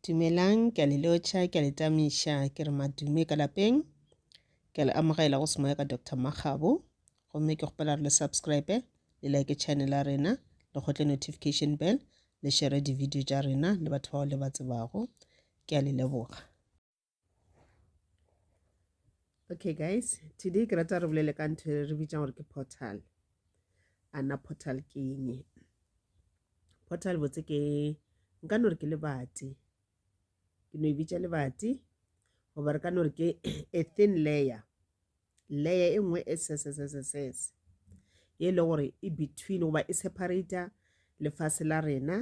Dumelang, ke a le lotšha, ke a le tamiša, ke re madume ka lapeng. Ke a le amogela go Semoya ka Doctor Makgabo. Gomme ke kgopela re le subscribe, le like channel ya rena, le kgotle notification bell, le share di-video tša rena le batho bao le ba tsebago. Ke a le leboga. Okay guys, today ke rata re bolele ka ntho e re bitsang gore ke portal. Ana portal ke eng? Portal botse ke nka no re ke lebati. Ke no e bitša lebati goba re ka no re ke a thin layer. Layer e nngwe e sesesesese ye e le gore e between goba e separata lefase la rena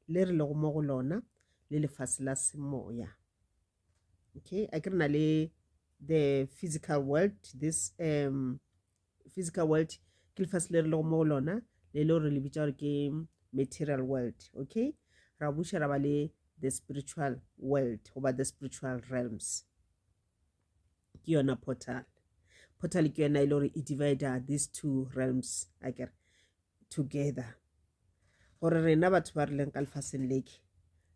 le re lego mo go lona le lefase la semoya. Okay, a ke re na le the physical world, this physical world ke lefase le re lego mo go lona le le gore le bitša gore ke material world. Okay, ra buša ra ba le the spiritual world goba the spiritual realms. Ke yona portal. Portal ke yona e le gore e divider these two realms, a kere, together, gore rena batho ba re leng ka lefaseng leke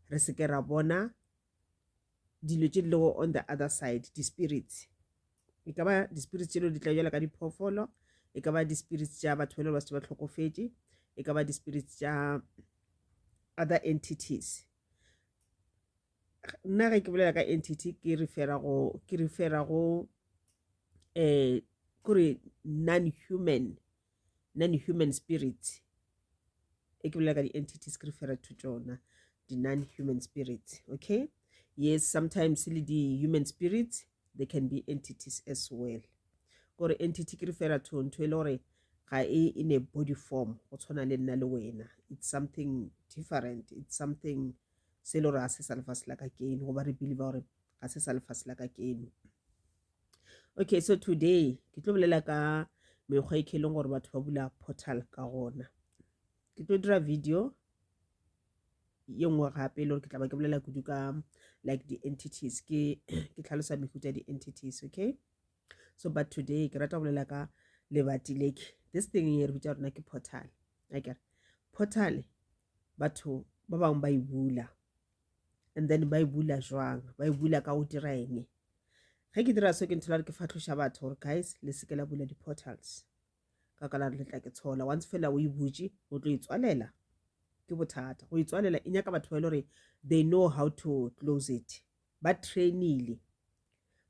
re se ke ra bona dilo tše di lego on the other side, di-spirits. E ka ba di-spirits tšelo di tla bjala ka diphoofolo, e ka ba di-spirits tša batho ba le ba se ba hlokofetše, e ka ba di-spirits tša other entities. Nna ge ke bolela ka entity ke refera go, ke refera go kore non-human, non-human spirits. E ke bolela ka di-entities ke refera to tšona di-non-human spirits. Okay, yes, sometimes le di-human spirits, they can be entities as well. Kore entity ke refera to ntho e le gore ga e in a body form go tshwana le nna le wena. It's something different, it's something se le gore ga se sa lefase la ka keno, goba re believe gore ga se sa lefase la ka keno. Okay, so today ke tlo bolela ka mekgwa e ke leng gore batho ba bula portal ka gona. Ke tlo dira video ye nngwe gape e le gore ke tla ba ke bolela kudu ka like di-entities, ke tlhalosa mehuta ya di-entities. Okay, so but today ke rata go bolela ka lebati leke, this thing e re bitša rona ke portal. Akere portal batho ba bangwe ba e bula, and then ba e bula jwang, ba e bula ka go dira eng? Ge ke dira so ke nthola gore ke fahloša batho gore guys le se ke la bula di-portals ka ka la re le tla ke tshola. Once fela o e butše o tlo e tswalela, ke bothata go e tswalela. E nyaka batho ba e le gore they know how to close it, ba trainile.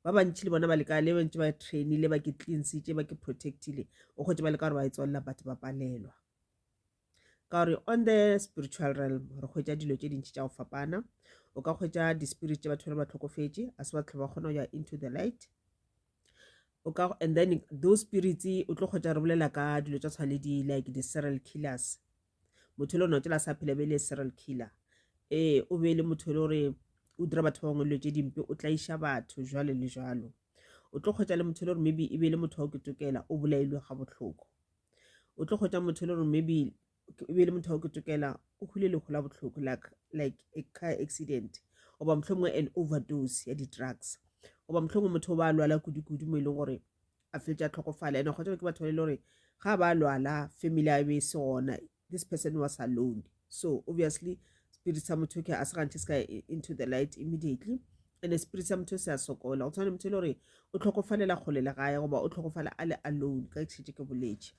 Ba bantši le bona ba leka le bantši ba trainile, ba ke cleansitše, ba ke protectile, o kgotse ba leka gore ba e tswalela but ba palelwa. Ka gore on the spiritual realm re hwetša dilo tše dintši tša go fapana. O ka hwetša di-spirit tše batho ba hlokofetše, a se batho ba kgona go ya into the light. O ka, and then those spirits o tlo kgotsa re bolela ka dilo tša tshwana le di like di-serial killers. Motho le ona o tšela sa phela be le serial killer, ee, o be le motho le gore o dira batho ba bangwe dilo tše dimpe, o tlaiša batho jwalo le jwalo. O tlo kgotsa le motho le gore maybe e be le motho wa go ketokela, o bolailwe ga bohloko. O tlo kgotsa motho le gore maybe e be le motho wa go ketokela, o hwile lehu la bohloko, like a car accident, goba mohlomongwe an overdose ya di-drugs, goba mohlomongwe motho o ba lwala kudu-kudu mo e leng gore a fetša a tlhokofala. And kgotsa ke batho ba e le gore ga ba lwala family a be se gona, this person was alone, so obviously spirit sa motho ke a se gantši se ka into the light immediately, and spirit sa motho se a sokola. Go tshwana le motho e le gore o tlhokofalela kgole le gae, goba o tlhokofala a le alone, ka ke šetše ke boletše.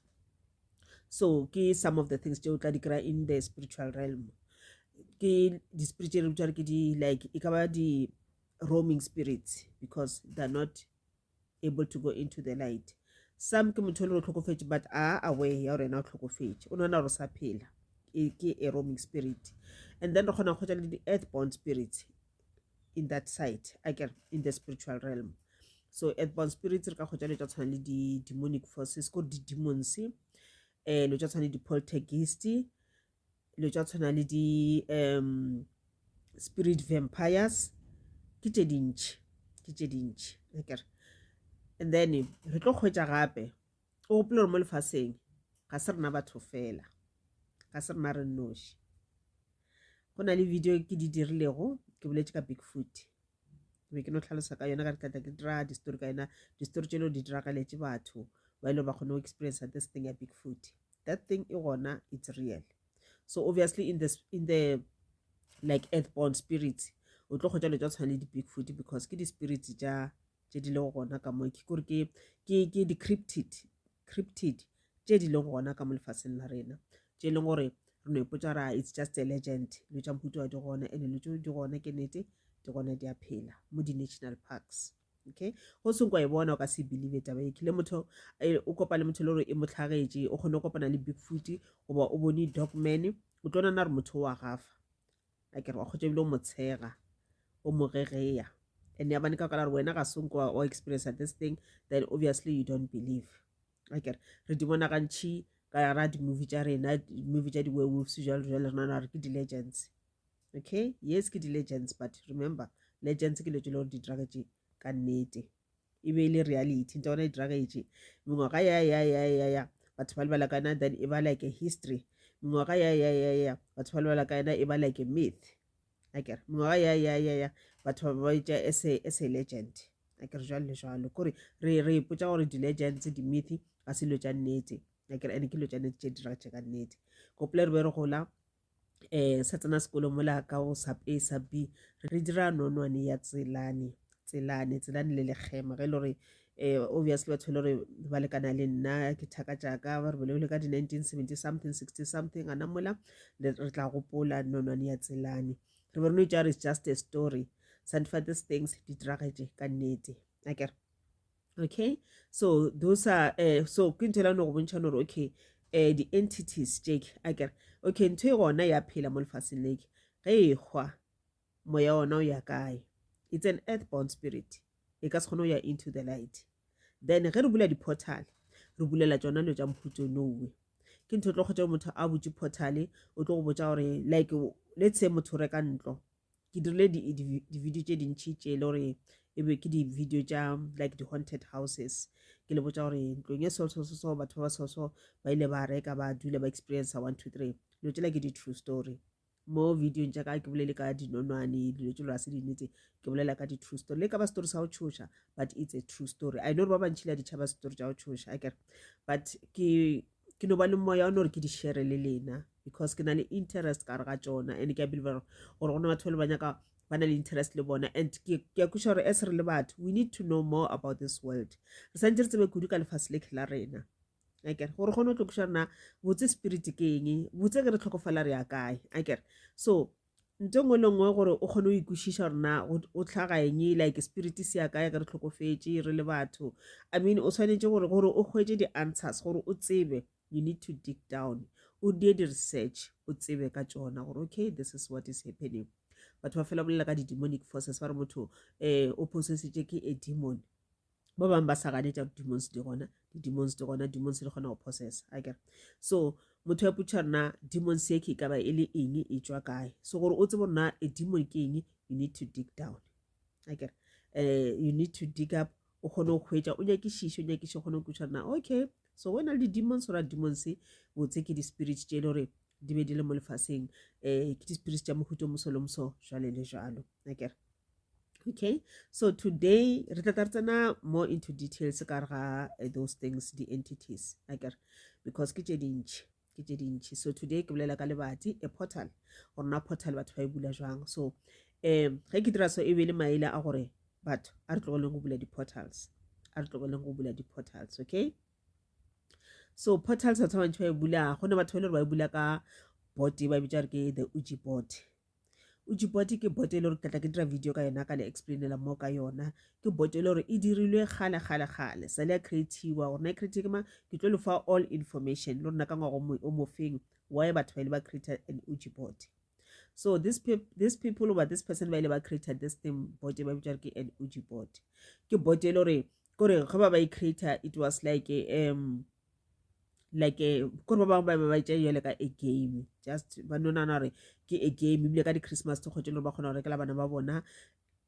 So ke some of the things tše o tla di kry-a in the spiritual realm. Ke di-spirit tše re bitša gore ke di like e ka ba di-roaming spirits because they're not able to go into the light. Some ke motho e le gore o tlhokofetše but a aware ya gore yena o tlhokofetše, o nagana gore o sa phela, ke a roaming spirit. And then re kgona go hwetša le di-earthborn spirits in that side, akere, in the spiritual realm. So earthborn spirits re ka hwetša dilo tša tshwana le di-demonic forces, kore di-demons, dilo tša tshwana le di-poltergeist, dilo tša tshwana le di spirit vampires, ke tše dintši, ke tše dintši akere. And then re tlo hwetša gape, o gopole gore mo lefaseng ga se rena batho fela, ga se rena re nnoši. Go na le video ke di dirilego ke boletše ka Bigfoot, ke be ke no hlalosa ka yona, ka re tlatla ke dira di-story ka yona, di-story tše le di diragaletše batho ba ile ba kgone go experience this thing ya Bigfoot. That thing e gona, it's real. So obviously in the like earthborn spirits O tlo kgotsa dilo tša tshwana le di-bigfoot because ke di-spirits tša tše di lego gona ka mo ke kore ke ke ke di-cryptid cryptid tše di lego gona ka mo lefaseng la rena tše e leng gore re no ipotsa ra it's just a legend dilo tša mohuta wa di gona and dilo tšeo di gona ke nnete di gona di a phela mo di-national parks okay go seng kwa e bona o ka se believe taba e kile motho eh, o kopa le motho le gore e mo tlhagetše o kgone go kopana le bigfoot goba o bone dogman o tlo nana gore motho o a gafa a kere wa kgotsa ebile o mo tshega o mo gegeya and ya bane ka kala gore wena ga se nko wa experience this thing then obviously you don't believe a kere re di bona gantšhi ka ra di-movie tša rena movie tša di-werewolves jalo jalo re nana gore ke di-legends okay yes ke di-legends but remember legends ke dilo tše le gore di diragetše ka nnete e be e le reality nta ona e diragetše mengwaga ya ya ya ya ya batho ba lebala ka yona then e ba like a history mengwaga ya ya ya ya batho ba lebala ka yona e ba like a myth akere mengwaga ya ya ya ya batho ba ba itša as a as a legend akere jwalo le jwalo kore re re ipotša gore di-legends di-myth ga se dilo tša nnete akere ene ke dilo tša nnete tše diragetše ka nnete gopola re be re gola eh sa tsena sekolo mola ka go sub A sub B re dira nonwane ya tselane tselane tselane le lekgema ge e le gore eh obviously batho e le gore ba lekana le nna ke thaka tšaka ba re bolebile ka di 1970 something 60 something gana mola re tla gopola nonwane ya tselane re be re no itša re just a story sanfa these things di diragetše ka nnete akere okay so those are uh, so ke ntho e no go bontšha gore okay um di-entities tšeke a kere okay ntho e gona ya phela mo lefaseng leke ge e hwa moya ona o ya kae it's an earthbound spirit e ka se kgone go ya into the light then ge re bula di-portal re bulela tšona dilo tša mohuto nowe ke ntho e tlo kgotsa motho a butše portal o tlo go botša gore like let's say motho o reka ntlo ke dirile di-video tše dintšhi tše e le gore e be ke di-video tša like di-haunted houses ke le botša gore ntlong e so so so so batho ba ba so so ba ile ba reka ba dula ba experience one two three dilo tšela ke di-true story mo videong tša ka ke bolele ka dinonwane dilo tše ga se dinnete ke bolela ka di-true story le ka ba story sa go tšhoša but it's a true story i know gore ba bantšhi le a ditšhaba story tša go tšhoša akere but ke ke no ba le moya o no gore ke di share le lena because ke na le interest ka gare ga tšona and ke a believe gore go na batho ba le ba nyaka ba na le interest le bona and ke a kweša gore as re le batho we need to know more about this world re santse re tsebe kudu ka lefase le la rena akere gore kgone go tlo kweša rena botse spirit ke eng botse ge re tlhokofala re ya kae akere so ntho nngwe le nngwe gore o kgone go ikwešiša gore na o tlhaga eng like spirit se ya kae ge re tlhokofetše re le batho i mean o tshwanetse gore gore o hwetše di-answers gore o tsebe you need to dig down o die di-research o tsebe ka tšona gore okay this is what is happening batho ba fela bolela ka di-demonic forces ba re motho um o possessitše ke a demon ba bangwe ba sa ganetša demons di gona di-demons di gona demons di kgona go possessa akere so motho ya putšha rena demons ye ke e ka ba e le eng e tšwa kae so gore o tsebe rena a demon ke eng you need to dig down akere um you need to dig up o kgone go hwetša o nyakišiše o nyakiše o kgone go kutšha rena okay so go na le di-demons ora demons botse ke di-spirits tše e le gore di be di le mo lefaseng um ke di-spirits tša mohuto moso le moso jwale le jalo akere okay so today re tla tla re tsena more into details ka re ga eh, those things di-entities akere because ke tše dintšhi ke tše dintšhi so today ke bolela ka lebati a portal gore na portal batho ba e bula jwang so um ge ke dira so e be le maele a gore batho a re tlogeleng go bula di-portals a re tlogeleng go bula di-portals okay so portals batho ba bantši ba e bula go ne batho ba e le gore ba e bula ka bot ba e bitša gore ke the uji bot Uji bot ke bot e le gore ke tla ke dira video ka yona ka le explainela mo ka yona ke bot e le gore e dirilwe kgale kgale kgale sa le ya creatiwa gore na e create ke mang ke tlo le fa all information le rona ka ngwago o mofeng why batho ba ile ba create an uji bot so this, pe this people over this person ba ile ba create this thing bot ba bitša ke an uji bot ke bot e le gore kore ge ba ba e create it was like um like eh, kore ba bangwe ba be ba tšea jale ka a game just ba no nagana gore ke a game ebile ka di-christmas tse kgotse le gore ba kgona go rekela bana ba bona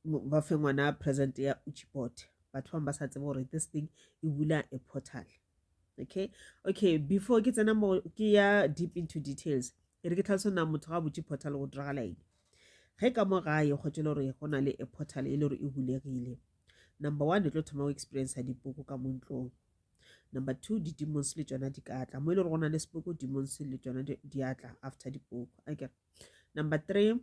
ba fe ngwana present ya uchibot batho bangwe ba sa tsebe gore this thing e bula a portal okay okay before ke tsena mo ke ya deep into details e re ke tlhaloso na motho ga butše portal go diragala eng ge ka mo gae kgotse le gore go na le a portal e le gore e bulegile number one e tlo thoma go experience dipoko ka mo ntlong number two di-demons le tšona di ka tla mo e le gore go na le sepoko demons le tšona di a tla after dipoko akere number three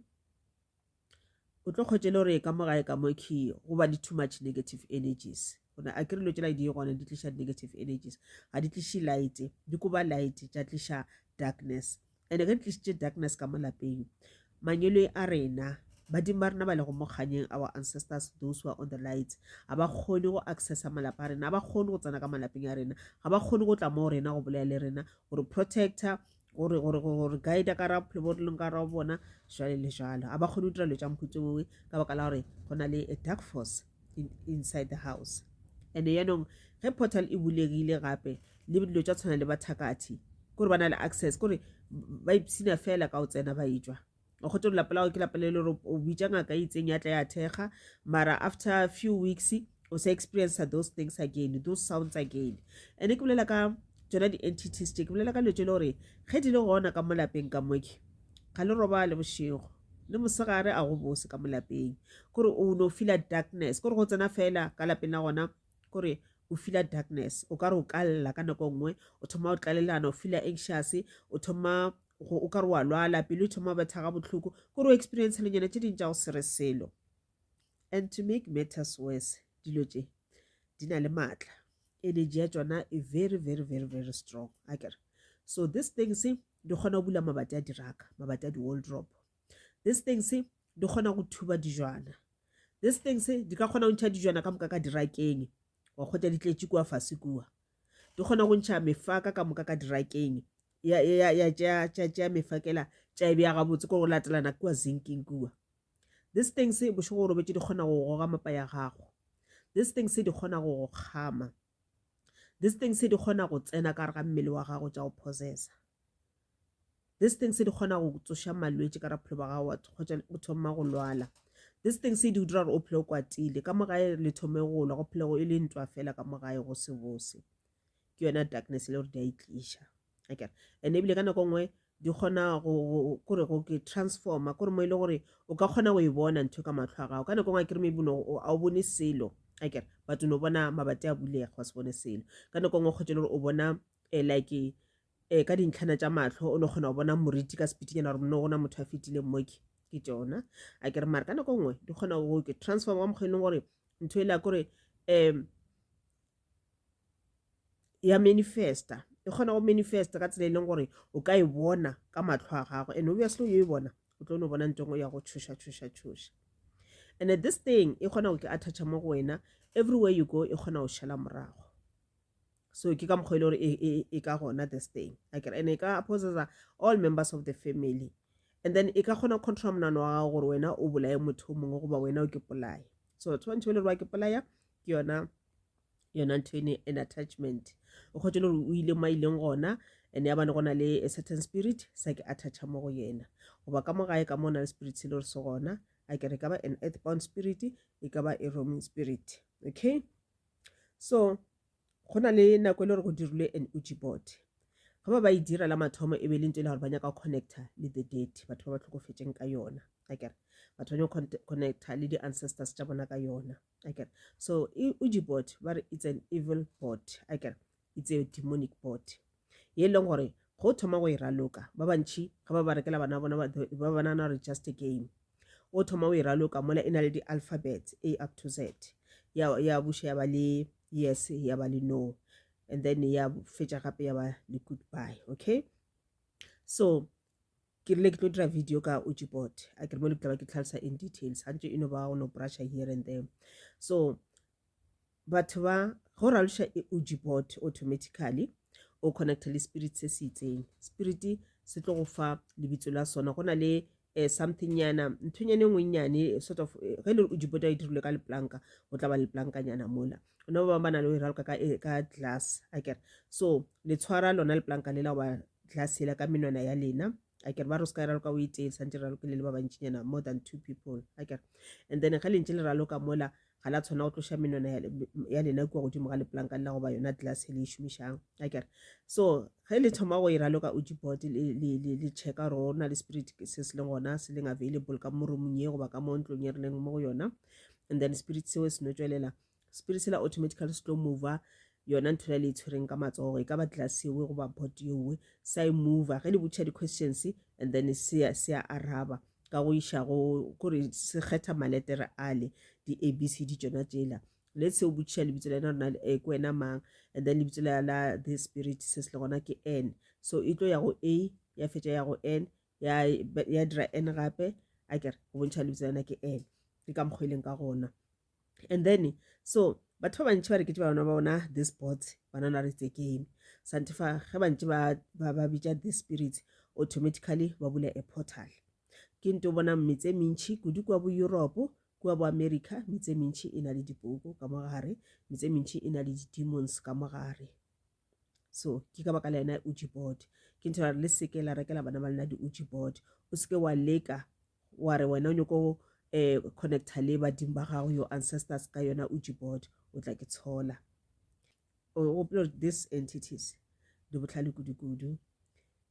O tlo kgwetša e le gore ka mo gae ka mo key go ba le too much negative energies. Gona a kere dilo tšela di gona di tliša negative energies. Ga di tliše light, di koba light tša tliša darkness. And ge di tlišitše darkness ka mo lapeng, mangwele a rena, badimo ba rena ba lego mo kganyeng, our ancestors, those who are on the lights, ga ba kgone go accessa malapa a rena, ga ba kgone go tsena ka malapeng a rena, ga ba kgone go tla mo go rena go bolela le rena, gore protector, gore gore gore guide ka ra bophelo bo re leng ka ra bona jwale le jwalo a ba kgone go dira dilo tša mohuta mongwe ka baka la gore go na le a dark force in, inside the house and yaanong ge portal e bulegile gape le dilo tša tshwana le bathakathi kore ba na le access kore ba ipshina fela ka go tsena ba etšwa o kgotse lapa la gago ke lapa le le gore o bitša ngaka e itseng ya tla ya thekga mara after a few weeks o sa experience those things again, those sounds again. And ke bolela ka tsona di-entities tše, ke bolela ka dilo tše le gore ge di le gona ka mo lapeng ka moke ga le robale bošego le mosegare a go bose ka mo lapeng, kore o no feela darkness, kore go tsena fela ka lapeng la gona kore o feela darkness, o ka re o ka lla ka nako e nngwe, o thoma o tlalelana, o feela anxious, o thoma go o ka re wa lwala, pelo e thoma betha ga bohloko, kore o experience lenyana tše ding tša go se re selo. And to make matters worse, dilo tše di na le maatla, energy ya tšona e very very very very strong akere. So these things di kgona go bula mabati a diraka, mabati a di-wardrobe. These things di kgona go thuba dijwana. These things di ka kgona go ntšha dijwana ka moka ka dirakeng, wa kgotsa di tletše kua fase kua. Di kgona go ntšha mefaka ka moka ka dirakeng, ya ya ya tšea tša tšea mefakela tša e bea gabotse ko go latelana kua zinking kua. These things bošego o robetše di kgona go goga mapa ya gago. These things di kgona go go kgama. These things di kgona go tsena ka gare ga mmele wa gago tša go possessa. These things di kgona go tsoša malwetši ka bophelo ba gago wa kgotsa o thoma go lwala. These things di dira gore o phele o kwatile. Ka mo gae le thome go lwa, go phele go e le ntwa fela ka mo gae go se bose. Ke yona darkness le gore di a e tliša. Akere? And ebile ka nako nngwe di kgona go kore go ke transforma kore mo e le gore o ka kgona go e bona ntho ka mahlo a gago. Ka nako nngwe akere maybe no a o bone selo akere, but o no bona mabati a bulega wa se bone selo. Ka nako nngwe kgotsa le gore o bona like ka dintlhana tša mahlo o no kgona go bona moriti ka sepitinyana gore no gona motho a fetileng mo ke ke tšona akere. Mara ka nako nngwe di kgona go ke transforma ka mokgwa e leng gore ntho e la kore ya manifesta, e kgona go manifesta ka tsela e leng gore o ka e bona ka mahlo a gago, and obviously o e bona o tlo no bona ntho engwe ya go tšhoša tšhoša tšhoša. And this thing e kgona go ke attacha mo go wena everywhere you go, e kgona go šala morago. So ke ka mokgwa e le gore e ka gona this thing akere, and e ka possessa all members of the family, and then e ka kgona go control monano wa gago gore wena o bolaye motho o mongwe goba wena o ke polaye. So batho ba ntho e le gore ba ke polaya ke yona yona ntho ene an attachment, o kgotse le gore o ile mo a ileng gona and ya bane go na le a certain spirit sa ke attacha mo go yena, goba ka mo gae ka mo na le spirit se le gore se gona akere, e ka ba an earthbound spirit, e ka ba a roaming spirit. Okay, so go na le nako e le gore go dirilwe an Ouija board. Ge ba ba e dira la mathomo e be le ntho e le gore ba nyaka go connecta le the dead, batho ba ba hlokofetšeng ka yona akere, batho ba nyaka go connecta le di-ancestors tša bona ka yona akere. So Ouija board ba re it's an evil board akere, it's a demonic board ye e leng gore go thoma go e raloka ba bantši ge ba ba rekela bana bona ba ba nagana gore just a game. O thoma o e raloka mola e na le di-alphabets A up to Z, ya ya buša ya ba le yes, ya ba le no, and then ya fetša gape ya ba le goodbye. Okay, so ke rile ke tlo dira video ka Ouija board a ke re mo le ke tla ba ke tlhalosa in details, gantši e no ba go no brusha here and there. So batho ba go raloša e Ouija board automatically o connecta le spirit se se itseng, spirit se tlo go fa lebitso la sona. Go na le something nyana, nthonyana e nngwe nnyane sort of ge e le Ouija board e dirilwe ka leplanka, go tla ba leplankanyana mola ona ba bangwe ba na le go e raloka ka glass akere. So le tshwara lona leplanka lela goba glass yela ka menwana ya lena akere, ba re o se ka e raloka o e tee, santse raloke le le ba bantšinyana, more than two people akere. And then ge le ntše le raloka mola ga la tshwana go tloša menwana ya lena kua godimo ga leplanka lela goba yona glass e le e šomišang akere. So ge le thoma go e raloka Ouija board le checka gore go na le spirit se se leng gona se leng available ka mo roomong ye goba ka mo ntlong ye re leng mo go yona, and then spirit seo se no tšwelela, spirit sela automatically se tlo mova yona ntho le e tshwereng ka matsogo, e ka ba glass yewe goba pot yewe, sa e mova ge le botšiša di-questions, and then se a araba. ka go iša go kore se kgetha maletere ale di-abc di tšona tšela let's say o botšiša lebitso la yena rona eh, ke wena mang and then lebitso la la the spirit se se le gona ke n so e tlo ya go a ya fetša ya go n ya ya dira n gape a kere go bontšha lebitso la yona ke n ke ka mokgwa e leng ka gona and then so batho ba bantši ba reketše ba bona ba bona this bot ba nana re it's a game santifa ge bantši ba ba bitša this spirit automatically ba bula a portal ke nto bona metse e mentšhi kudu kua bo Europe kua bo America metse e mentšhi e na le dipoko ka mo gare metse e mentšhi e na le di-demons ka mo gare so ke ka baka la yona uji board ke ntho le seke la rekela bana ba lena di-uji board o seke wa leka wa re wena o nyoko um connecta le badimo ba gago your ancestors ka yona uji board o tla ke tshola o gopola gore these entities di bohlale kudu-kudu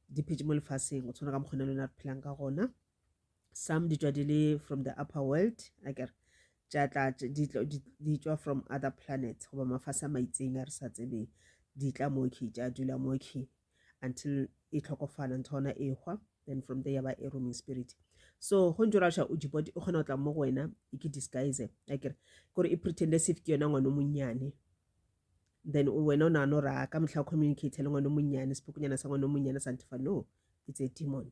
di phetše mo lefaseng go tshwana ka mokgona lona re phelang ka gona some di tšwa di le from the upper world a kere tša tla di tšwa from other planets goba mafase a maitseng a re sa tsebeng di tla mokhi tša dula mokhi until e tlhokofala ntho gona e hwa then from there ya ba a roaming spirit so go ntse raša o jipoti e kgona go tla mo go wena e ke disguise a kere kore e pretend as if ke yona ngwana o monnyane then wena o nagana gore a ka mehla o communicate le ngwana o monnyane sepokonyana sa ngwana o monnyane sa ntefa no it's a demon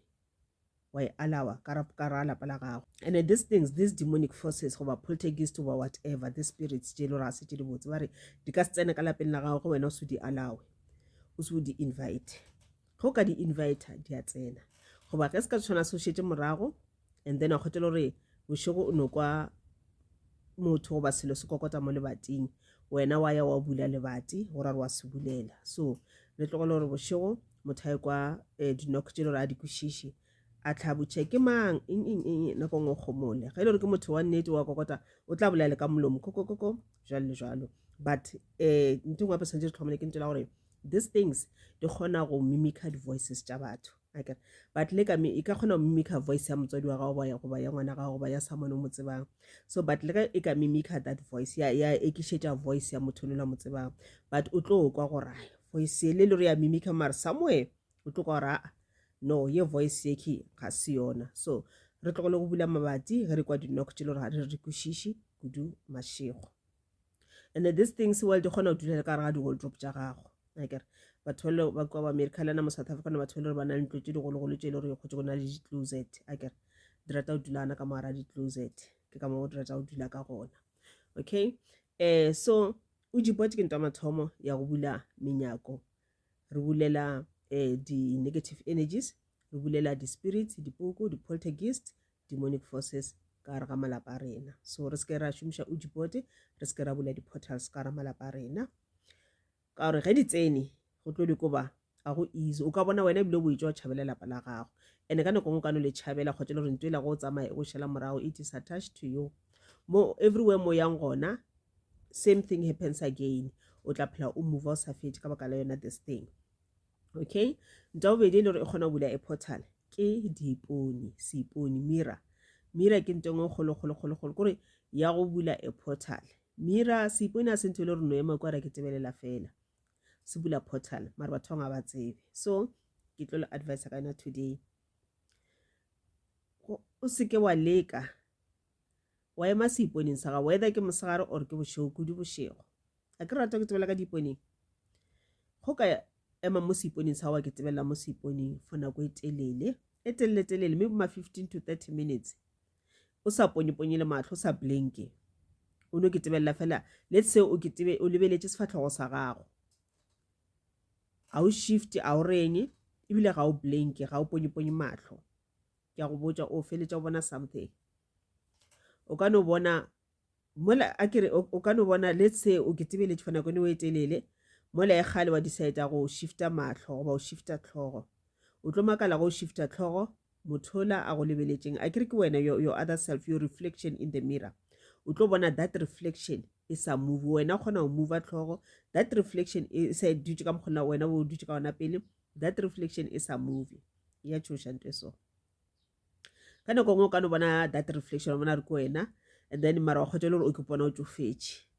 wa e alawa ka ra lapa la gago and these things these demonic forces goba poltergeist goba whatever the spirits tše le gore ga se tše dibotse ba re di ka se tsene ka lapeng la gago ge wena o se di alawe o se o di invite ge o ka di invita di a tsena goba ge se ka tshwana se o šetše morago and then wa kgotela gore bošego o no kwa motho goba selo se kokota mo lebating wena wa ya wa bula lebati go ra re wa se bulela so le tlogele gore bošego motho a e kwa um dinoko tše le gore a di kwešiše a tlhabotšhe ke mang eng eng eng nako nngwe o kgomole ge e le gore ke motho wa nnete wa kokota o tla bolela le ka molomo kokokoko jalo le jalo but um ntho engwe gape tshwanetse re tlhokomele ke ntho la gore these things di kgona go mimica di-voices tša batho akere but le ka e ka kgona go mimica voice ya motswadi wa gago goba ya ngwana gago goba ya someone o mo tsebang so but le ge e ka mimica that voice ya ya ekišetša voice ya motho le la mo tsebang but o tlo kwa gore voice le le re ya mimica mara somewhere o tlo kwa gore aa no ye voice ye ke ga se yona so re tlogele go bula mabati ge re kwa di-knock tše le gore ga re re kwešiše kudu mašego and these things well di kgona go dula le ka gare ga di-wardrobe tša gago akere batho bale ba kwa ba america lena mo south africa na batho bale gore ba na le ntlo tše digologolo tše e le gore kgotse go na le di-closet akere di rata go dulana ka mogara di-closet ke ka mo di rata go dula ka gona okay um so o jipot ke ntwa mathomo ya go bula menyako re bulela um di-negative energies re bulela di-spirits dipoko di-poltergeist demonic forces ka gare ga malapa a rena so re seke ra šomiša ujibote re seke ra bula di-portals ka gare malapa a rena ka gore ge di tsene go tlo di koba ga go easy o ka bona wena ebile o itse wa tšhabela lapa la gago and ka nako ngwe ka no le tšhabela kgotsa le gore ntho e la go o tsamaye e go šala morago it is attached to you mo everywhere mo yang gona same thing happens again o tla phela o move o sa fetše ka baka la yona this thing okay nto ya bobedi e le gore e kgona go bula a portal ke diipone seipone mira mira ke nto e nngwe kgolo kgolo kgolo kgolo kore ya go bula a portal mira seipone a se ntho e le gore no ema kwa ra ke tebelela fela se bula portal mara batho bangwe ga ba tsebe so ke tlo le advice ka yona today o seke wa leka wa ema seiponeng sa gago whether ke mosegare or ke bošego kudu bošego a ke rata ke tsebelela ka diiponeng go ka ema mo seiponeng sa gago ke tsebelela mo seiponeng for nako e telele e telele telele maybe ma 15 to 30 minutes o sa ponyeponye le mahlo o sa blinke o no ke tebelela fela let's say o ke tebe o lebeletše sefatlhogo sa gago ga o shift a o reng ebile ga o blinke ga o ponyeponye mahlo ke a go botša o feletša o bona something o ka no bona mola a kere o ka no bona let's say o ke tebeletše for nako e telele mola e kgale wa decide go shifta mahlo goba o shifta tlhogo o tlo makala go shifta tlhogo mothola a go lebeletšeng a kere ke wena your, your other self your reflection in the mirror o tlo bona that reflection e sa move wena o kgona go move tlhogo that reflection e sa dutše ka mokgona wena o dutše ka gona pele that reflection e sa move ya tšhoša nto e so ka nako nngwe o ka no bona that reflection wa bona re ke wena and then mara wa kgotsa le gore o ke pona o tšofetše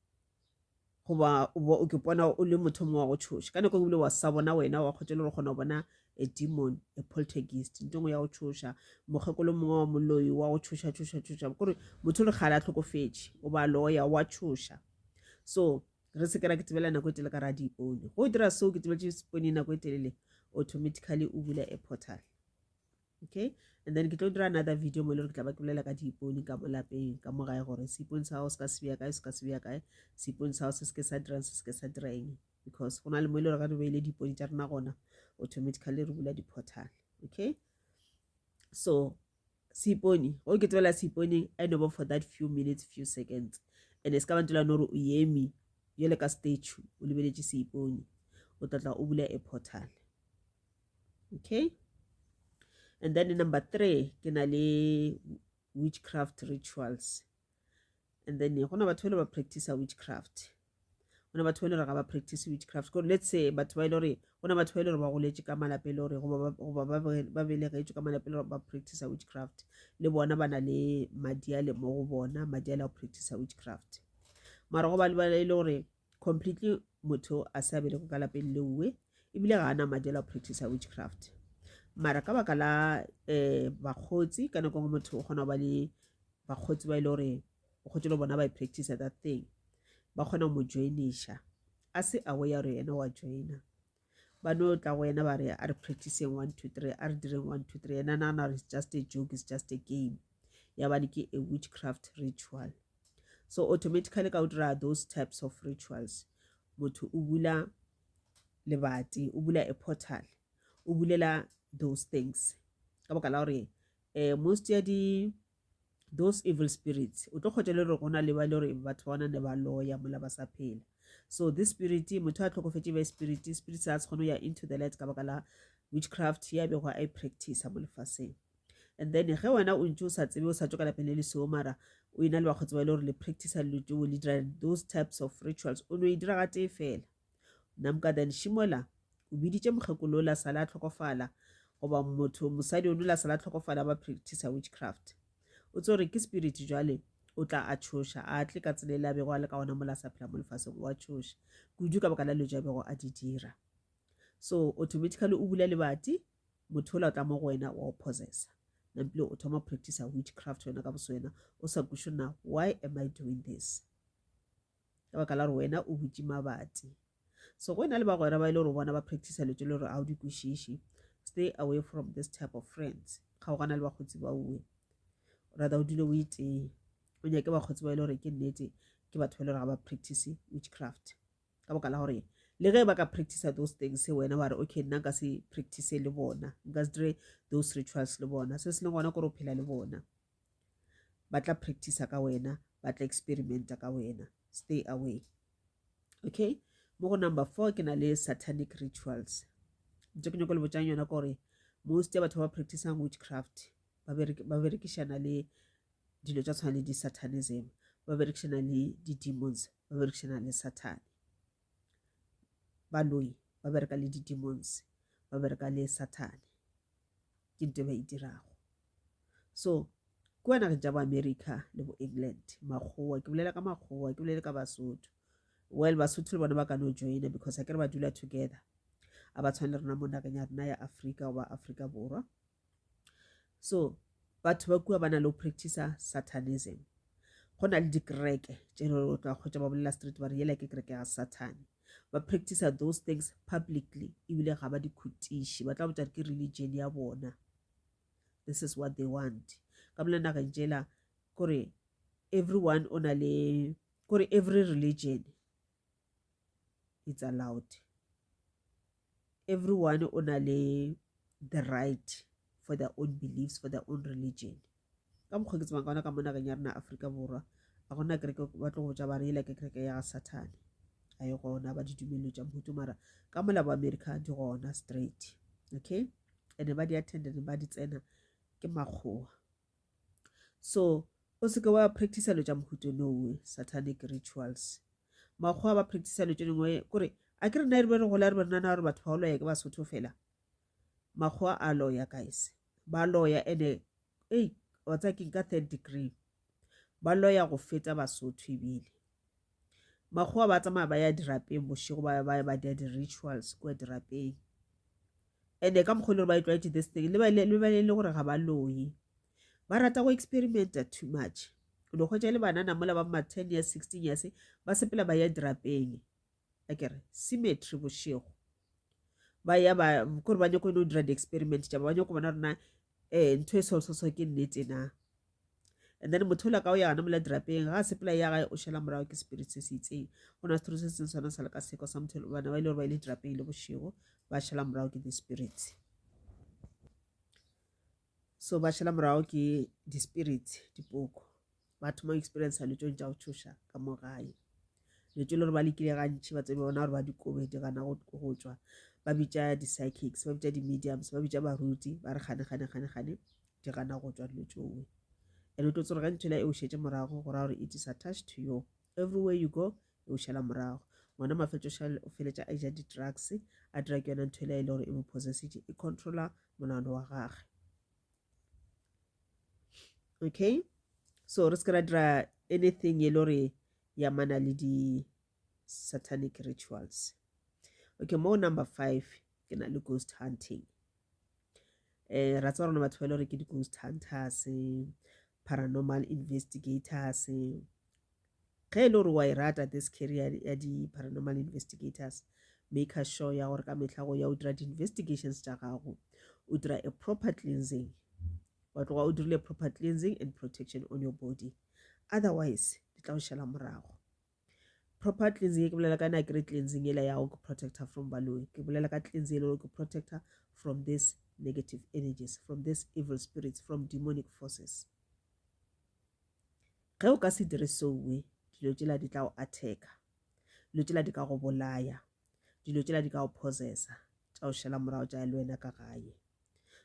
goba o ke pona o le motho mongwe wa go tšhoša ka nako ebile wa sa bona wena wa kgotsa le gore kgona go bona A demon, a poltergeist, nto ngwe ya go tšhoša, mokgekolo mongwe wa moloi wa go tšhoša tšhoša tšhoša, kore motho le kgale a hlokofetše, o ba loya, wa tšhoša. So re se ke ra ketebela nako e telele ka ra diipone. Go dira seo ke tebeletše seipone nako e telele, automatically o bula a portal. Okay, and then ke tlo dira another video mo e le gore ke tla ba ke bolela ka diipone ka mo lapeng, ka mo gae, gore seipone sa gago se ka se bea kae, se ka se bea kae, seipone sa gago se se ke sa dirang, se se ke sa dira eng, because go na le mo e le gore ga re beile diipone tša rena gona, automatically re bula di-portal. Okay, so seipone, go ke tsebela seipone, I know for that few minutes, few seconds, and e se ka ba ntela no gore o eme jale ka statue o lebeletše seipone, o tla tla o bula a portal. Okay, and then number 3 ke na le witchcraft rituals. And then go na batho ba ba practice witchcraft, go na batho ba le gore ga ba practice witchcraft. Kore let's say batho ba ile gore go na batho ba ile gore ba goletše ka malapeng le gore goba ba belegetšwe ka malapeng le gore ba practice witchcraft, le bona ba na le madi a le mo go bona, madi a le go practice witchcraft. Mara go ba le ba ile gore completely motho a sa belego ka lapeng leuwe ebile ga ana madi a la go practice witchcraft, mara ka baka la bakgotsi, ka nako nngwe motho o kgona go ba le bakgotsi ba ile gore o kgotse le bona ba e practice that thing, ba kgona go mo joiniša a se aware ya gore yena wa joina. Ba no tla go yena ba re a re practiceng 1 2 3, a re direng 1 2 3, yena nagana gore it's just a joke, it's just a game, ya bane ke a witchcraft ritual. So automatically ka o dira those types of rituals, motho o bula lebati, o bula a portal, o bulela those things, ka baka la gore most ya di those evil spirits o tlo kgotsa le gore go na le ba le gore batho ba bona ne ba loya mola ba sa phela. So this spirit, motho a tlhokofetše ba spirit, spirit sa se kgone go ya into the light ka baka la witchcraft ya bego a e practice mo lefaseng. And then ge wena o ntse o sa tsebe, o sa tšwe ka lapeng le le seo, mara o ena le bakgotsi ba e le gore le practice dilo tšeo, le dira those types of rituals, o no e dira gatee fela namka, then šimola o biditše mokgekolo la sala a tlhokofala, goba motho mosadi o la sala tlhokofala ba practice witchcraft, o tse gore ke spirit, jwale o tla a tšhoša, a tle ka tsela e le a bego a le ka gona mola a sa phela mo lefaseng, o a tšhoša kudu ka baka la dilo tše a bego a di dira. So automatically o bula lebati, motho ola o tla mo go wena wa o possessa, nampile o thoma practice witchcraft wena ka boso wena o sa kweše na why am I doing this, ka baka la gore wena o butše mabati. So go ena le bagwera ba ile gore bona ba practice dilo tše le gore a o di kwešiše, stay away from this type of friends. Kgaogana le bakgotsi ba uwe, rather o dule o itee, o nyake bakgotsi ba ile gore ke nnete ke batho ba ile gore ga ba practice witchcraft, ka baka la gore le ge ba ka practice those things, wena wa re okay, nna nka se practice le bona, nka se dire those rituals le bona. Se se leng gona kore o phela le bona, ba tla practice ka wena, ba tla experimenta ka wena, stay away. Okay, mo go number 4 ke na le satanic rituals. Ntse ke nyako le botšang yona kore most ya batho ba practicang witchcraft ba berekišana le dilo tša tshwana le di-satanism, ba berekišana le di-demons, ba berekišana le Satan. Baloi ba bereka le di-demons, ba bereka le Satan, ke ntho e ba e dirago. So kua nageng tša bo America le bo England, makgowa, ke bolela ka makgowa, ke bolele ka Basotho. Well, Basotho le bona ba ka no joina because a ke re ba dula together, a ba tshwane le rena mo nageng ya rena ya Afrika goba Afrika Borwa. So batho ba kua ba na le go practice satanism. Go na le dikereke tše le gore o tla kgotsa ba bolela straight ba re yela ke kereke ya Satan, ba practice those things publicly, ebile ga ba di khutiše, ba tla botsa ke religion ya bona, this is what they want. Ka mola nageng tšela kore everyone o na le kore every religion it's allowed, everyone o na le the right for their own beliefs, for their own religion. Ka mokgwa ke tsebang ka ona ka mo nageng ya rena Afrika Borwa, a gona kereke ba tlo go botša ba re yela ke kereke ya ga Satan, a e gona, ba di dumelo tša mohuto. Mara ka mola bo America di gona straight. Okay, and ba di attend, ba di tsena ke makgowa. So o seke wa practice dilo tša mohuto nowe, satanic rituals. Makgowa ba practice dilo tše dingwe kore a ke re nna re be re gola re be re nana gore batho ba go loya ke Basotho fela. Makgowa a loya guys, ba loya ene ei wa tsaya keng ka third degree, ba loya go feta Basotho. Ebile makgowa ba tsamaya ba ya dirapeng bošego, ba ba ba dira di-rituals kua dirapeng. And-e ka mokgwa e le gore ba e tlwaetše this thing, le ba le le gore ga ba loye. Ba rata go experimenta too much. O no hwetša e le banana mola ba ma 10 years, 16 years, ba sepela ba ya dirapeng. Akere, cemetery bošego. Ba ya ba, kore ba nyako no dira di-experiment tša ba, ba nyako bona gore na um ntho e so so so ke nnete na. And then motho ola ka o ya gana mola dirapeng, ga a sepela ya gae o šala morago ke spirit se se itseng. Go na story se seng sona sa le ka seko sa motho bana ba ile gore ba ile dirapeng le bošego, ba šala morago ke di-spirits. So ba šala morago ke di-spirits, dipoko. Ba thoma go experience dilo tšeo tša go tšhoša ka mo gae. Dilo tše le gore ba lekile gantši batswadi ba bona gore ba di kobe di gana go tšwa. Ba bitša di-psychics, ba bitša di-mediums, ba bitša baruti, ba re gane gane gane gane di gana go tšwa dilo tšowe. And o tlo tsore ge ntho e o šetše morago go ra gore it is attached to you. Everywhere you go e o šala morago. Ngwana mafetšo o feletša a ja di-drugs, a dira ke yona ntho e le gore e mo possessitše, e controla monagano wa gage. Okay, so re se ke ra dira anything e le gore ya mana le di-satanic rituals. Okay, mo number 5 ke na le ghost hunting. Ra tseba rona batho ba e le gore ke di-ghost hunters, paranormal investigators. Ge e le gore wa e rata this career ya di-paranormal investigators, make sure ya gore ka mehla go ya o dira di-investigations tša gago, o dira a proper cleansing, wa tloga o dirile proper cleansing and protection on your body, otherwise di tla go šala morago. Proper cleansing ke bolela ka na kere cleansing ela ya go protector from baloi, ke bolela ka cleansing e le gore ke protector from this negative energies, from this evil spirits, from demonic forces. Ge o ka se dire sowe, dilo tšela di tla go attacka, dilo tšela di ka go bolaya, dilo tšela di ka go possessa, tša go šala morago tša ya le wena ka gae.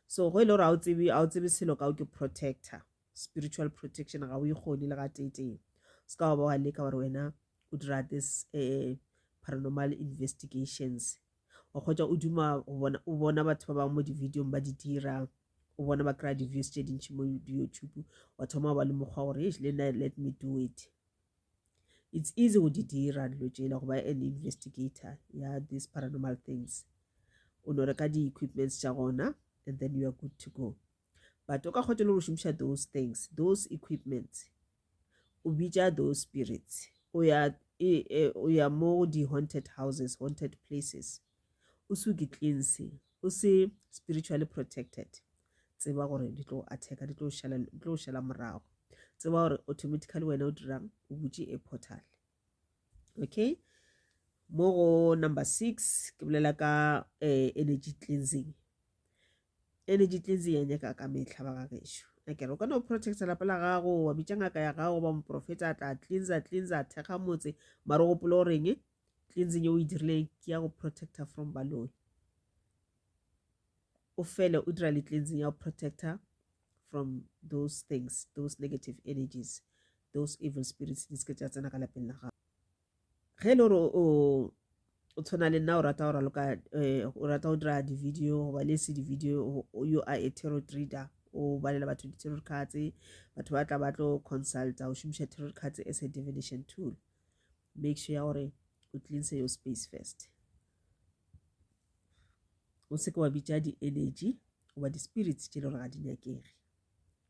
So go e le gore ga o tsebe selo ka o ke protector, spiritual protection ga o e kgone le gateetee. Se ka wa ba wa leka gore wena o dira this paranormal investigations, wa kgotsa o duma o bona batho ba bangwe mo di-videong ba di dira, o bona ba kry-a di-views tše dintši mo di-YouTube, wa thoma ba le mokgwa gore eish le nna let me do it. It's easy go di dira dilo tšela, go ba an investigator ya these paranormal things. O no reka di-equipments tša gona and then you are good to go. But o ka kgotsa le go šomiša those things, those equipments, o bitša those spirits, o ya o ya mo di-haunted houses, haunted places, o se ke cleanse, o se spiritually protected, tseba gore di tlo attacka, di tlo šala morago. Tseba gore automatically wena o dirang, o butše a portal. Okay, mo go number 6 ke bolela ka energy cleansing. Energy cleansing ya nyaka ka mehla ba gagešo. Akere o ka no protecta lapa la gago, wa bitša ngaka ya gago ba moprofeta a tla cleansa, cleansa, thekga motse, mara o gopola goreng cleansing ye o e dirileng ke ya go protecta from baloi. O fele o dira le cleansing ya go protecta from those things, those negative energies, those evil spirits di se ke tša tsena ka lapeng la gago. Ge e le gore o tshwana le nna, o rata go raloka, o rata go dira di-video goba le se di-video, you are a tarot reader, o balela batho di-tarot cards, batho ba tla ba tlo consulta, o šomiša tarot cards as a divination tool, make sure ya gore o cleanse your space first. O se ke wa bitša di-energy goba di-spirits tše le gore ga di nyakege,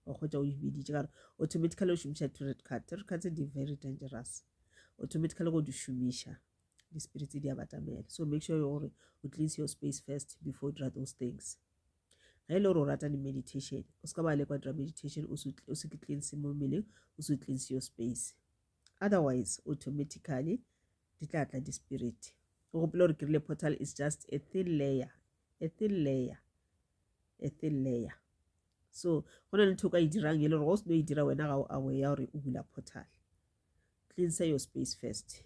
wa kgotsa o di biditše ka gore automatically o šomiša tarot card. Tarot cards di very dangerous, automatically go di šomiša di-spirits di a batamela. So make sure gore o cleanse your space first before o dira those things. Ge e le gore o rata di-meditation, o se ka ba lekwa dira meditation o se ke cleanse mo mmeleng, o se cleanse your space, otherwise automatically di tla tla di-spirit. O gopola gore ke rile portal is just a thin layer, a thin layer, a thin layer. So go na le ntho o ka e dirang e le gore go se no e dira wena ga o aware ya gore o bula portal. Cleanse your space first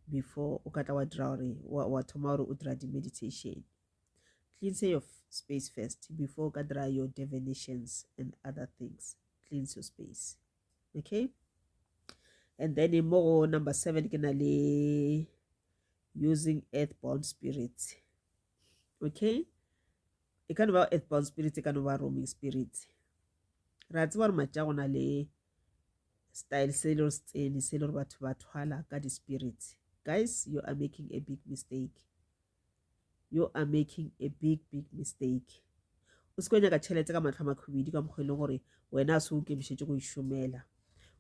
before o ka tla wa dira gore wa thoma gore o dira di-meditation. Cleanse your space first before o ka dira your divinations and other things. Cleanse your space. Okay, and then mo go number 7 ke na le using earthbound spirits. Okay, e ka no ba earthbound spirits, e ka no ba roaming spirits. Re a tseba gore matša go na le style se le gore se tsene se le gore batho ba thwala ka di-spirits. Guys, you are making a big mistake. You are making a big big mistake. O se ke wa nyaka tšhelete ka mahlo a makhwibidu ka mokgwa e leng gore wena a se o ikemišetše go e šomela.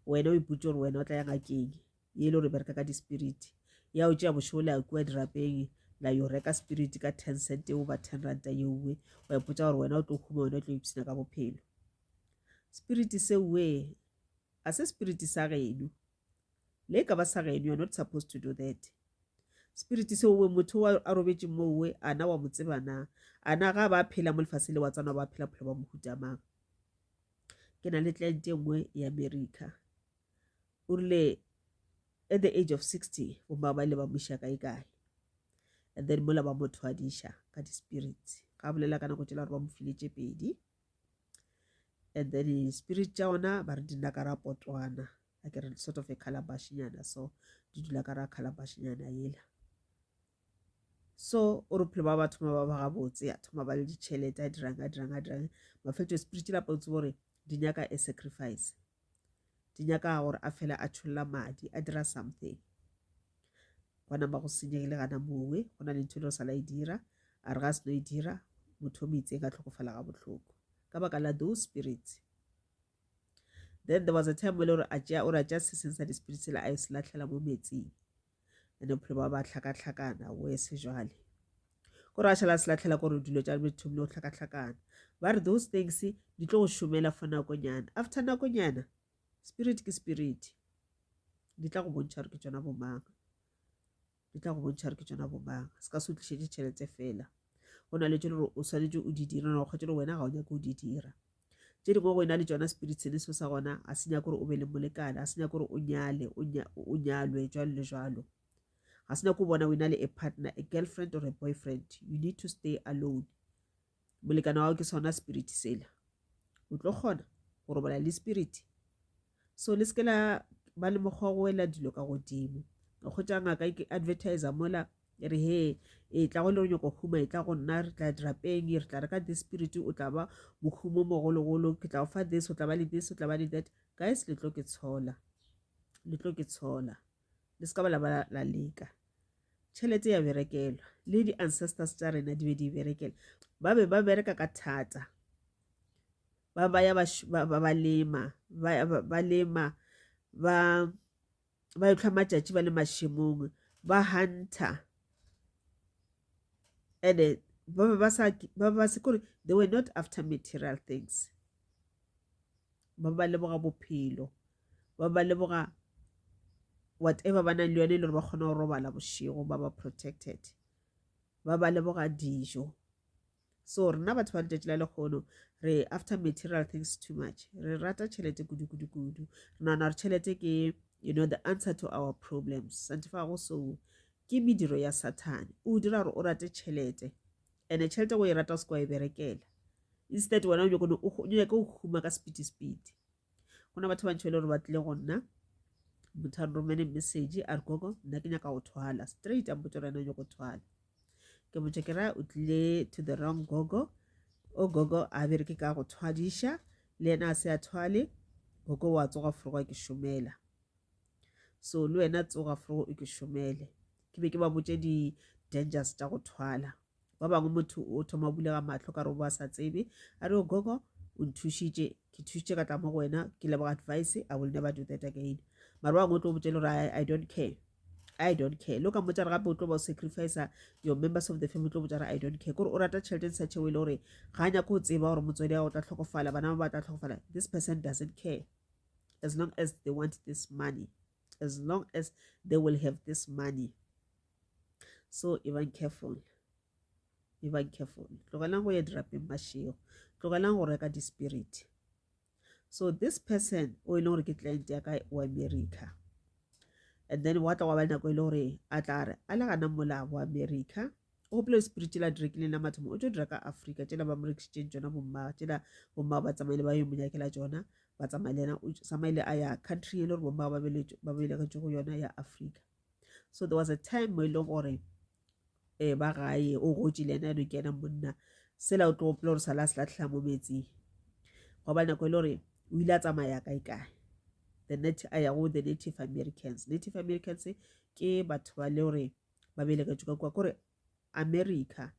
Wena o ipotše gore wena o tla ya ngakeng ye e le gore bereka ka di-spirit. Ya o tšea bošego le ya kua dirapeng la yo reka spirit ka ten cent eo ba ten ranta yeowe wa ipotša gore wena o tlo huma wena o tlo ipshina ka bophelo. Spirit seowe a se spirit sa geno. Le e ka ba sa geno, you are not supposed to do that. Spirit seo we motho wa a robetše moo we a na wa mo tseba na? A na ga ba phela mo lefaseng le wa tsana ba phela bophelo ba mohuta mang? Ke na le client e nngwe ya America. O rile at the age of 60 bomma ba ile ba mo iša kae kae. And then mola ba mo thwadiša ka di-spirits. Ga bolela ka nako tšela gore ba mo file tše pedi. And then spirit tša ona ba re di nna ka ra potwana. A ke re sort of a calabash-nyana so di dula ka ra calabash-nyana yela. So o re bophelo ba ba thoma ba ba gabotse a thoma ba le ditšhelete a dirang a dirang a dirang mafeletšo spirit tšela pa o tsebe gore di nyaka a sacrifice di nyaka gore a fele a tšholla madi a dira something gwa nama go senyegile gana mowe go na le ntho e le go sala e dira a re ga a seno e dira motho o mo itseng a tlhokofala ga bohloko ka baka la those spirits. Then there was a time mo e le gore a tšea o re a tšea se seng sa di-spirit sela a yo se lahlela mo metsing and bophelo ba ba hlakahlakana wese jwale kore a šala a se lahlela kore dilo tša be thomile go hlakahlakana ba re those things di tlo go šomela for nakonyana after nakonyana spirit ke spirit di tla go bontšha gore ke tšona bomang. Di tla go bontšha gore ke tšona bomang. Se ka se o tlišetše tšhelete fela. Go na le tše le gore o swanetše o di dire, o kgwetše le wena ga o nyake o di dira. Tše dingwe go ena le tšona spirit sene seo sa gona ga se nyake gore o be le molekane, ga se nyake gore o nyale, o nyalwe jwalo le jwalo. Ga se nyake o bona o ena le a partner, a girlfriend or a boyfriend. You need to stay alone. Molekane wa gago ke sona spirit sela. O tlo kgona go robala le spirit. So le seke la ba le mokgwa wa go wela dilo ka godimo. O kgotsa ngaka e advertiser mola e re he e tla go le go nyoko huma e tla go nna re tla dirapeng re tla reka this spirit o tla ba mohumo mogologolo ke tla go fa this o tla ba le this o tla ba le that. Guys le tlo ke tshola. Le tlo ke tshola. Le se ka ba la ba la leka. Tšhelete ya berekelwa. Le di-ancestors tša rena di be di berekela. Ba be ba bereka ka thata. Ba ba ya ba ba lema, ba ba lema, ba ba ehlwa matšatši ba le mašemong, ba hunter. And ba be ba sa ba ba se kore they were not after material things. Ba ba leboga bophelo. Ba ba leboga whatever ba nang le yone e le gore ba kgona go robala bošego ba ba protected. Ba ba leboga dijo. So rena batho ba letšatši la lekgono re after material things too much. Re rata tšhelete kudu kudu kudu. Re nagana gore tšhelete ke you know the answer to our problems. Santhe fa go so ke mediro ya Sathane. O dira gore o rate tšhelete. Ene tšhelete go e rata o se kwa e berekela. Instead wena o nyako o nyaka go huma ka speedy speed. Go na batho ba bantši ba e le gore ba tlile go nna motho a romele message a re gogo nna ke nyaka go thwala straight a mpotsa gore ena o nyaka go thwala ke botša ke ra o tlile to the wrong gogo o gogo a bereke ka go thwadiša le yena a se a thwale gogo wa tsoga forogo ke šomela so le wena tsoga forogo o ke šomele ke be ke ba botše di-dangers tša go thwala Ba bangwe motho o thoma bulega mahlo ka re o ba sa tsebe a re o gogo o nthušitše ke thušitše ka tla mo go wena ke leboga advice I will never do that again mara ba bangwe o tlo botša le gore I don't care I don't care le o ka mmotša re gape o tlo ba o sacrifice your members of the family o tlo botša re I don't care kore o rata tšhelete in such a way le gore ga a nyake go tseba gore motswadi wa o tla hlokofala bana ba ba tla hlokofala this person doesn't care as long as they want this money as long as they will have this money. So ebang careful. Ebang careful. Tlogelang go ya dirapeng mašego. Tlogelang go reka di-spirit. So this person o e leng gore ke client ya ka wa America. And then wa tla wa ba le nako e le gore a tla re a le gana mola wa America. O gopole spirit tšela di rekileng la mathomo o tšo di reka Africa tšela ba mo rekišitšeng tšona bomma tšela bomma ba tsamaile ba yo mo nyakela tšona ba tsamaile yena o tsamaile a ya country e le gore bomma ba belegetšwe go yona ya Africa. So there was a time mo e leng gore eh ba gae o gotše le yena ke yena monna sela o tlo gopola gore sala a se latlhela mo metsing gwa ba nako e le gore o ile a tsamaya kae kae the net a ya go the native americans native americans ke batho ba le gore ba belegetšwe ka kua kore america.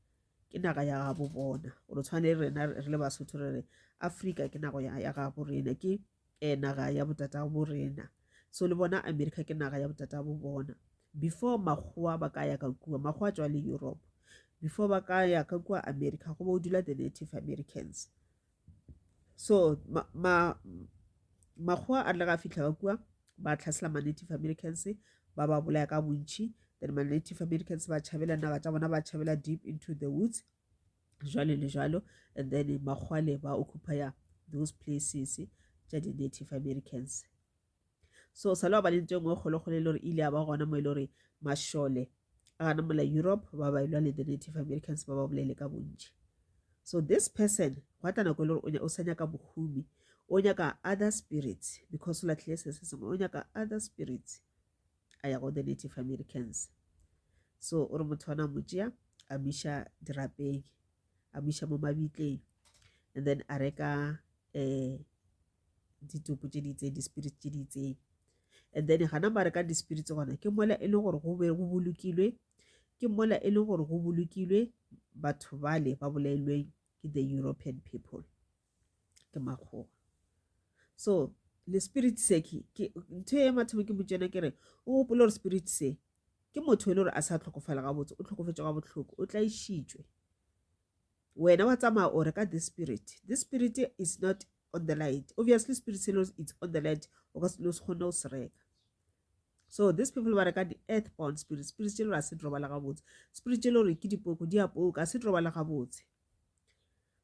Ke naga ya gabo bona. Gore tshwane le rena re le Basotho re re Afrika ke nago ya gabo rena, ke eh, naga ya botata bo rena. So le bona America ke naga ya botata bo bona. Before makgowa ba ka ya ka kua, makgowa tšwa le Europe. Before ba ka ya ka kua America, go bo dula the Native Americans. So ma, ma makgowa a rile ga fihla ka kua ba tlhasela ma-Native Americans ba ba bolaya ka bontši then ma-Native Americans ba tšhabela naga tša bona ba tšhabela deep into the woods jwalo le jwalo and then makgowa le ba occupya those places tša di-Native Americans. So sa le ba le ntho e nngwe kgolokgolo e le gore ile ya ba gona mo e le gore mašole a gana mola Europe ba ba elwa le the Native Americans ba ba bolaile ka bontši. So this person gwa tla nako e le gore o sa nyaka bohumi, o nyaka other spirits because o latlhile se se sengwe, o nyaka other spirits a ya go the Native Americans. So o re motho wa na mo tšea a mo iša dirapeng, a mo iša mo mabitleng and then a reka um ditopo tše di itseng di-spirit tše di itseng and then gana ba reka di-spirits gona ke mola e le gore go be go bolokilwe ke mola e le gore go bolokilwe batho bale ba bolailweng ke the European people ke makgowa so le spirit se ke ntho e mathomo ke botšena ke re o gopole gore spirit se ke motho e le gore a sa tlhokofala gabotse o tlhokofetše ga bohloko o tlaišitšwe Wena wa tsamaya o reka this spirit. This spirit is not on the light. Obviously spirit se it's on the light. O ka se no se kgone go se reka. So these people ba reka di-earthbound spirit. Spirit tše le gore a se di robala gabotse. Spirit tše le gore ke dipoko di a poka a se di robala gabotse.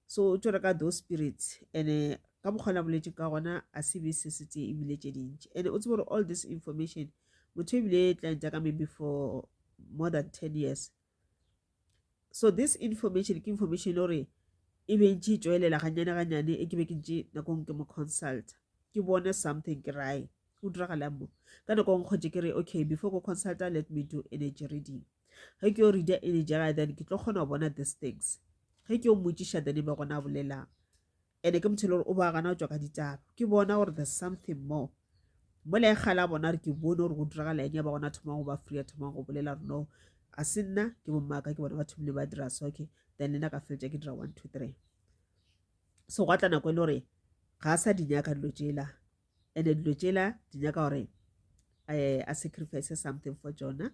So o tšo reka those spirits and eh, ka mokgwa la boletše ka gona a se be se se tee ebile tše dintši. And o tsebe gore all this information motho ebile client ya ka maybe for more than 10 years so this information ke information e le gore e be ntše e tšwelela ganyane ganyane e ke be ke ntše nakong ke mo consult ke bone something ke rae go diragalang mo ka nako ngwe kgotse ke re okay before go consulta let me do energy reading ge ke yo reader energy ya then ke tlo kgona go bona these things ge ke yo mmotšiša then e be gona a bolelang Ene ke motho e le gore o ba gana go tšwa ka ditaba. Ke bona gore there's something more. Mola e kgale a bona gore ke bone gore go diragala eng ya ba gona thomang go ba free a thomang go bolela gore no a se nna ke bommaka ke bona ba thomile ba dira so okay then le nna ka feletša ke dira 1 2 3. So gwa tla nako e le gore ga a sa di nyaka dilo tšela ene dilo tšela di nyaka gore eh, a sacrifice something for tšona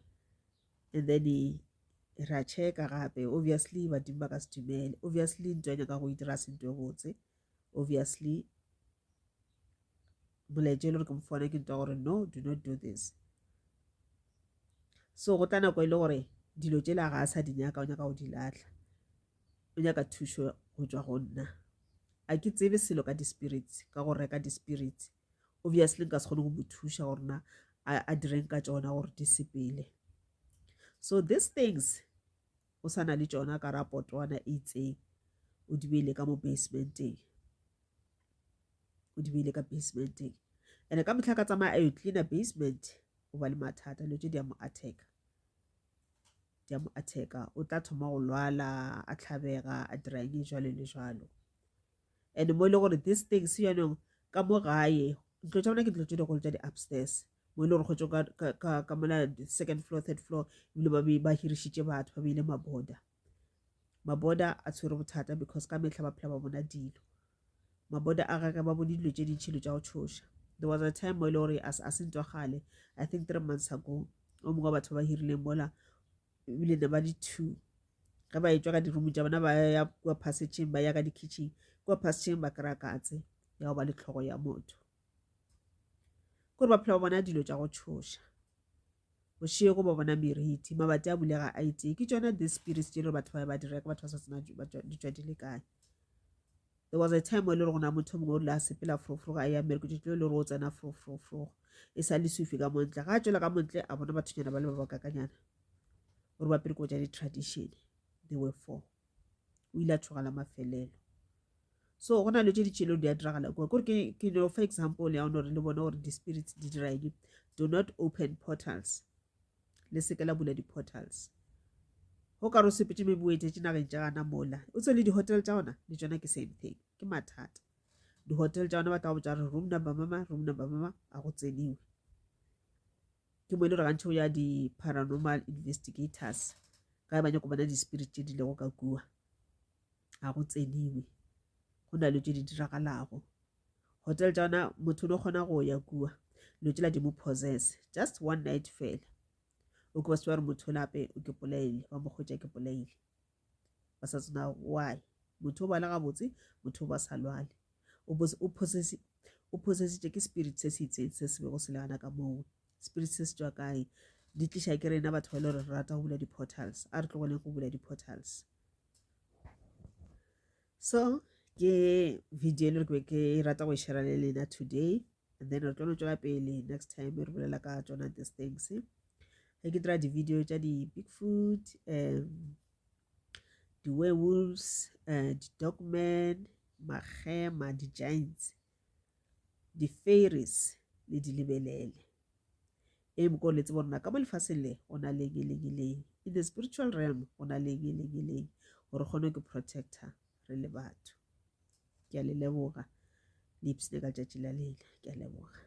and then ra checka gape obviously badimo ba ka se dumele obviously ntho ya nyaka go e dira se ntho e botse obviously molaetša e le gore ke mo fona ke ntwa gore no do not do this so go tla nako e le gore dilo tšela ga a sa di nyaka o nyaka go di lahla o nyaka thušo go tšwa go nna a ke tsebe selo ka di-spirits ka go reka di-spirits obviously nka se kgone go mo thuša gore na a direng ka tšona gore di sepele so these things o sa na le tšona ka rapotwana e itseng o di beile ka mo basementeng o di beile ka basementeng and ka mehla ka tsamaya a yo cleaner basement o ba le mathata dilo tše di a mo attack di a mo attack-a o tla thoma go lwala a tlhabega a dira eng jwalo le jwalo and mo e le gore this thing se jaanong ka mo gae ntlo tša bona ke ntlo tše dikgolo tša di-upstairs mo e le gore kgotso ka mola second floor third floor ebile ba ba hirišitše batho ba beile maboda maboda a tshwere bothata because ka mehla ba phela ba bona dilo maboda a gage ba bone dilo tše dintšhi dilo tša go tšhoša there was a time mo e le gore a se ntwa kgale i think 3 months ago o mongwe wa batho ba hirileng mola ebile ne ba le two ge ba etšwa ka dirumu tša bona ba ya kua passageng ba ya ka di-kitchen kua passageng ba kry-a katse ya go ba le tlhogo ya motho kore ba phela ba bona dilo tša go tšhoša bošego ba bona meriti mabati a bulega a itee ke tšona the spirits tše le batho ba ba di reka batho ba sa tsena di tšwa di le kae there was a time mo e le gore gona motho mongwe o rile a sepela foroforogo a ya mmereko tšatši le le gore o tsena foroforogo e sa le sufi ka montle ga a tšwela ka montle a bona bathonyana ba le ba bakakanyana gore ba pele ko tša di-tradition they were four o ile a tšhogela mafelelo so go na le tše ditšhelo di a diragala kua kore ke no for example ya gore le bone gore di-spirits di dira eng do not open portals le seke la bula di-portals go ka re o sepetse maybe o etetše nageng tša gana mola o tse le di-hotel tša gona le tšona ke same thing ke mathata di-hotel tša gona ba tla go botša gore room number mama room number mama a go tseniwe ke mo e le gore gantši go ya di-paranormal investigators ka ba nyako bona di-spirit tše di lego ka kua. Ga go tseniwe. Go na le tše di diragalago. Hotel tša gona motho o no kgona go ya kua. Dilo tšela di mo possess. Just one night fela. O ke ba se ba re motho o lape o ke polaile. Ba mo hwetša ke polaile. Ba sa tsena why. Motho o ba le gabotse, motho o ba sa lwale. O possess o possessitše ke spirit se se itseng se se bego se le gana ka moo. Spirit se se tšwa kae? Di tliša ke rena batho ba e le gore re rata go bula di-portals. A re tlogeleng go bula di-portals. So ke video e le gore ke be ke rata go e share le lena today and then re tlo no tšwela pele next time re bolela ka tsona these things. Ge ke dira di-video tša di-bigfoot, di-werewolves, di-dogman, makgema, di-giants, di-fairies le di lebelele. E mo ko le tsebo rena ka mo lefaseng le go na leng leng leng in the spiritual realm go na leng leng leng gore kgone ke protector re le batho. Ke a le leboga le ipsene ka letšatši la lena. Ke a leboga.